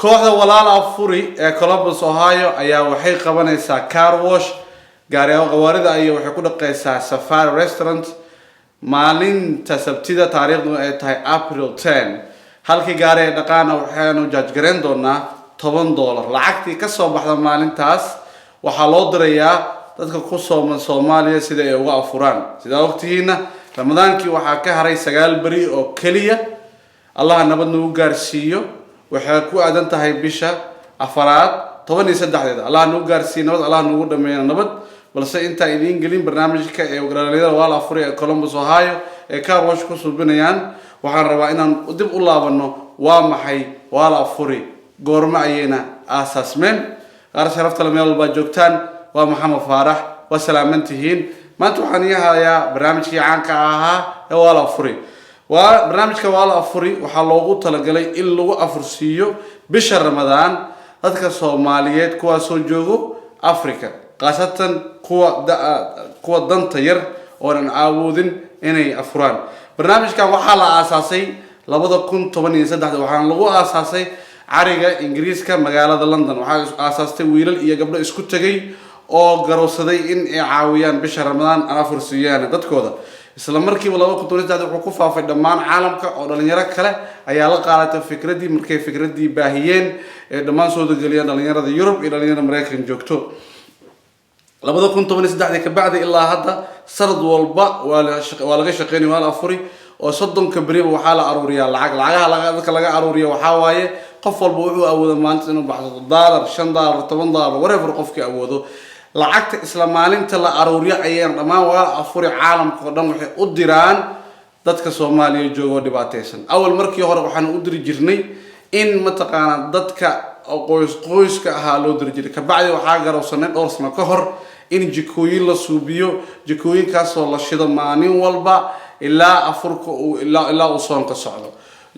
Kooxda Walaal Afuri ee Columbus, Ohio ayaa waxay qabanaysaa car wash gaari gawaarida ay waxay ku dhaqaysaa Safari Restaurant maalinta Sabtida, taariikhdu ay tahay April 10. Halkii gaari ee dhaqaana waxaanu charge gareyn doonaa $10. Lacagtii kasoo baxda maalintaas waxaa loo dirayaa dadka ku sooman Soomaaliya sida ay uga afuraan. Sidaa ogtihiina, Ramadaankii waxaa ka haray 9 beri oo keliya. Allaha nabad nagu gaarsiiyo. Waxay ku aadan tahay bisha afaraad 13-deeda. Allah nagu gaarsiiyo nabad, Allah nagu dhameeyo nabad. Balse intaan idiin gelin barnaamijka ee dhalinyarada Walaal Afuri ee Columbus, Ohio ee car wash ku suubinayaan, waxaan rabaa inaan dib u laabano. Waa maxay Walaal Afuri? Goormo ayayna aasaasmeen? Qaar sharafta le, meel walbaa joogtaan, waa Maxamed Faarax, waa salaaman tihiin. Maanta waxaan ii hayaa barnaamijkii caanka ahaa ee Walaal Afuri. Waa barnaamijka Walaal Afuri. Waxaa loogu talagalay in lagu afursiiyo bisha Ramadaan dadka Soomaaliyeed kuwaasoo joogo Africa, khaasatan kuwa danta yar oonan awoodin inay afuraan. Barnaamijkan waxaa la aasaasay 2013-da, waxaana lagu aasaasay cariga Ingiriiska, magaalada London. Waxaa aasaastay wiilal iyo gabdho isku tegay oo garowsaday in ay caawiyaan bisha Ramadaan aan afursiiyaan dadkooda. Isla markiiba 2013 wuxuu ku faafay dhammaan caalamka oo dhalinyaro kale ayaa la qaadatay fikraddii. Markay fikraddii baahiyeen ee dhammaan soo geliyeen dhalinyarada Yurub iyo dhalinyarada Maraykan joogto, 2013-dii kabacdi ilaa hadda sanad walba waa laga shaqeynaya Walaal Afuri, oo 30-ka beriba waxaa la aruuriyaa lacag. Lacagaha dadka laga aruuriya waxaa waaye qof walba wuxuu awoodo maalinta inuu baxsado: dollar, $5, $10, whatever qofkii awoodo. Lacagta isla maalinta la aruuriyo ayayna dhammaan Walaal Afuri caalamka oo dhan waxay u diraan dadka Soomaaliya jooga oo dhibaataysan. Awal markii hore waxaan u diri jirnay in mataqaanaa dadka qoys qoyska ahaa loo diri jiray. Kabacdi waxaa garowsanay dhowr sano ka hor in jikooyin la suubiyo, jikooyinkaasoo la shido maalin walba ilaa afurka uu ilaa uu soonka socdo.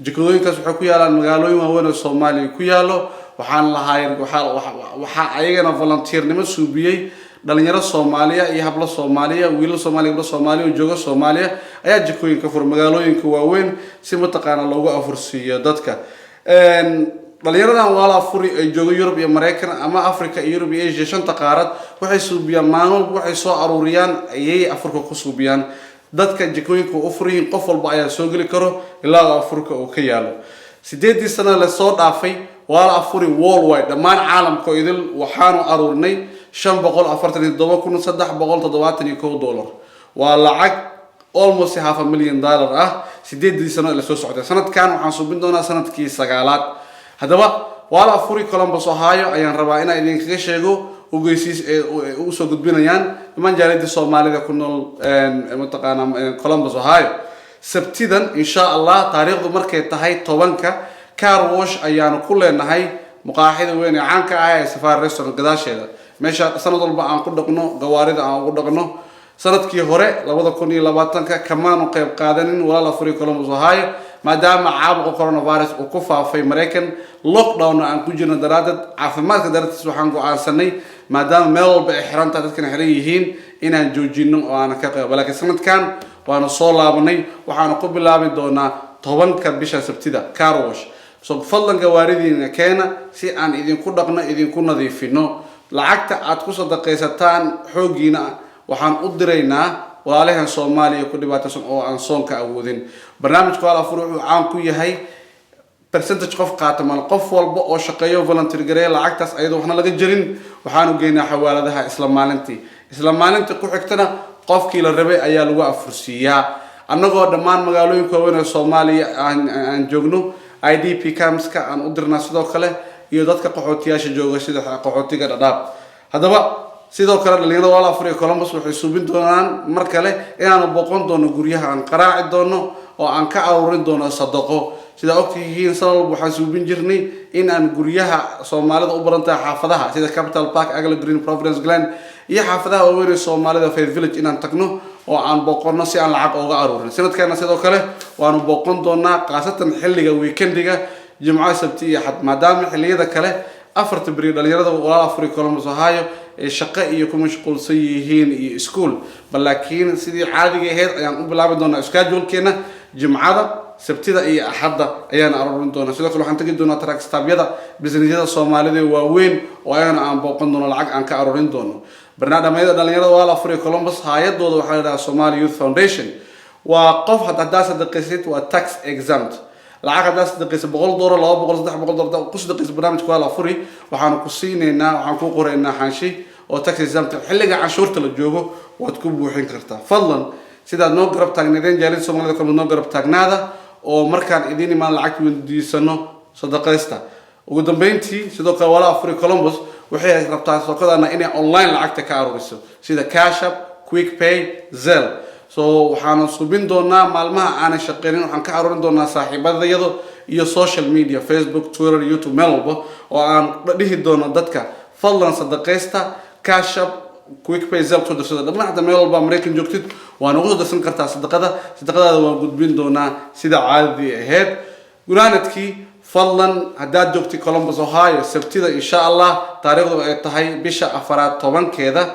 Jikooyinkaas waxay ku yaalaan magaalooyin waaweyn oo Soomaaliya ku yaallo. Waxaan lahaay waxaa ayagana volunteernimo suubiyey dhalinyaro Soomaaliya iyo hablo Soomaaliya, wiilal Soomaaliya, gabdho Soomaaliya oo jooga Soomaaliya ayaa jikooyin ka fura magaalooyinka waaweyn si mataqaana loogu afursiiyo dadka. Dhalinyaradan Walaal Afuri ay jooga Yurub iyo Maraykan ama Africa iyo Yurub iyo Asia, shanta qaarad, waxay suubiyaan maalin walba. Waxay soo aruuriyaan ayay afurka ku suubiyaan dadka. Jikooyinka u furyihiin, qof walba ayaa soo geli karo ilaa uu afurka uu ka yaalo. 8-dii sano lasoo dhaafay, Walaal Afuri worldwide, dhammaan caalamka oo idil, waxaanu aruurnay $547,371. Waa lacag almost half a million dollar ah 8-dii sano ee lasoo socday. Sanadkan waxaan suubin doonaa sanadkii sagaalaad. Haddaba Walaal Afuri Columbus, Ohio ayaan rabaa inaan idinkaga sheego ogeysiis ee usoo gudbinayaan dhammaan jaaliyadii Soomaalida ku nool mataqaana Columbus, Ohio. Sabtidan, insha Allah, taariikhdu markay tahay 10-ka, car wash ayaanu ku leenahay muqaaxida weyn ee caanka ah ee Safari Restaurant gadaasheeda, meesha sanad walba aan ku dhaqno gawaarida aan ugu dhaqno. Sanadkii hore, 2020-ka, kamaanu qayb qaadanin Walaal Afuri Columbus, Ohio, maadaama caabuqa coronavirus uu ku faafay Maraykan, lockdown aan ku jirno daraaddeed. Caafimaadka dartiis waxaan go-aansanay, maadaama meel walba ay xiran tahay, dadkana xiran yihiin, inaan joojino oo aanan ka qayb. Laakiin sanadkan waanu soo laabanay. Waxaanu ku bilaabi doonaa 10-ka bisha Sabtida car wash. So fadlan gawaaridiina keena si aan idinku dhaqno, idinku nadiifino. Lacagta aad ku sadaqaysataan xooggiina waxaan u diraynaa walaalahan Soomaaliya ku dhibaataysan oo aan soonka awoodin. Barnaamijka Walaal Afur wuxuu caan ku yahay percentage qof qaata mal. Qof walba oo shaqeeyo, volunteer gareeya, lacagtaas ayadoo waxna laga jarin waxaanu geynaa xawaaladaha isla maalintii. Isla maalintii ku xigtana qofkii la rabay ayaa lagu afursiiyaa. Annagoo dhammaan magaalooyinka waaweyn ee Soomaaliya aan joogno, IDP campska aan u dirnaa sidoo kale iyo dadka qaxootiyaasha jooga sida qaxootiga Dhadhaab. Haddaba sidoo kale dhalinyarada Walaal Afur iyo Columbus waxay suubin doonaan mar kale inaanu boqon doono guryaha, aan qaraaci doono oo aan ka aruurin doono sadaqo. Sidaa ogtihiin, sanad walba waxaan suubin jirnay in aan guryaha Soomaalida u baran tahay, xaafadaha sida Capital Park, Agla Green, Providence Glen iyo xaafadaha waaweyn ee Soomaalida, Faith Village, inaan tagno oo aan boqonno si aan lacag ooga aruurin. Sanadkeena sidoo kale waanu booqan doonaa, khaasatan xilliga weekendiga, Jimco, Sabti iyo Xad, maadaama xilliyada kale afarta beri dhalinyarada Walaal Afuri Columbus, Ohio ay shaqo iyo ku mashquulsan yihiin iyo school. Bal laakiin sidii caadiga ahayd ayaan u bilaabi doonaa schedule-keena Jimcada. Sabtida iyo Axadda ayaan aruurin doonaa. Sidoo kale waxaan tegi doonaa truck stopyada, businessyada Soomaalida waaweyn oo ayagana aan booqan doono, lacag aan ka aruurin doono. Barnaamijyada dhalinyarada waa la afuriyo Columbus, hayadooda waxaa la yidhaha Somali Youth Foundation. Waa qof haddaa sadaqaysid waa tax exempt. Lacag haddaa sadaqaysid, $100, 200, $300 ku sadaqaysid barnaamijka waa la afuri, waxaanu ku siinaynaa, waxaan ku qoraynaa xanshi oo tax exempt. Xilliga canshuurta la joogo waad ku buuxin kartaa. Fadlan, sidaad noo garab taagnaydeen, jaalida Soomaalida Columbus, noo garab taagnaada oo markaan idiin imaan lacag weydiisano sadaqaysta. Ugu dambeyntii, sidoo kale Wala Afuri Columbus waxay rabtaa sookadana inay online lacagta ka aruuriso, sida Cash App, Quick Pay, Zelle. So waxaanu subin doonaa maalmaha aanay shaqeynin, waxaan ka aruurin doonaa saaxiibadayado iyo social media, Facebook, Twitter, YouTube, meel walba oo aan dhihi doono dadka: fadlan sadaqaysta, Cash App, Quick Pay, Zelle kusoo darsada. Dhammaan hadda meel walba Maraykan joogtid waa nagu soo darsan kartaa sadaqada. Sadaqadaada waan gudbin doonaa sida caadadii ahayd. Gunaanadkii, fadlan haddaad joogtid Columbus, Ohio, Sabtida insha Allah, taariikhdu ay tahay bisha afaraad 10-keeda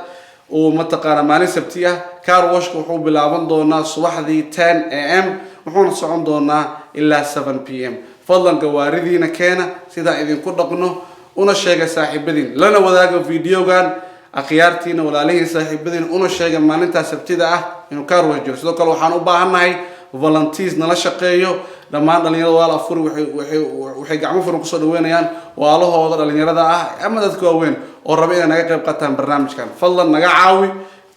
uu mataqaana maalin Sabti ah, car washka wuxuu bilaaban doonaa subaxdii 10 a.m., wuxuuna socon doonaa ilaa 7 p.m. Fadlan gawaaridiina keena sidaan idinku dhaqno. Una sheega saaxiibadiin, lana wadaaga videogan akhyaartiina, walaalihiin, saaxiibadiin. Una sheega maalintaa Sabtida ah inuu car wash jiro. Sidoo kale waxaan u baahannahay volunteers nala shaqeeyo. Dhammaan dhalinyarada waa la afuri waxay gacmo furan kusoo dhaweynayaan waalahooda dhalinyarada ah ama dadka waaweyn oo raba inay naga qayb qaataan barnaamijkan. Fadlan naga caawi,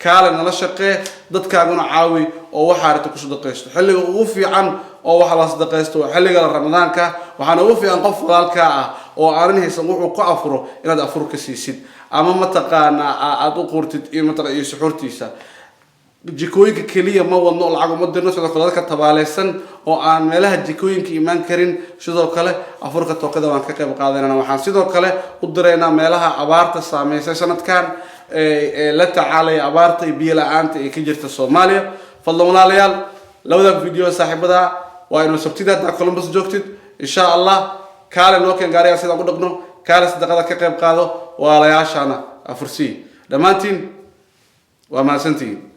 kaale nala shaqee, dadkaaguna caawi oo waxaa aragta ku sadaqaysto. Xilliga ugu fiican oo waxa la sadaqaysto waa xilliga Ramadaanka. Waxaana ugu fiican qof walaalkaa ah oo aanan haysan wuxuu ku afuro inaad afur ka siisid ama mataqaanaa aada u quurtid iyo mataqa iyo suxuurtiisa. Jikooyinka keliya ma wadno, lacag uma dirno. Sidoo kale dadka tabaaleysan oo aan meelaha jikooyinka imaan karin, sidoo kale afurka tookada waan ka qayb qaadanayna. Waxaan sidoo kale u diraynaa meelaha abaarta saameysay sanadkan, ee la tacaalaya abaarta iyo biyo la-aanta ee ka jirta Soomaaliya. Fadlan walaalayaal, labada video saaxiibada waa inuu Sabtida. Haddaa Columbus joogtid, insha Allah kaale noo keen gaariga sidaan ku dhaqno. Kaale sadaqada ka qayb qaado, walaalayaashana afursii. Dhammaantiin waa mahadsantihiin.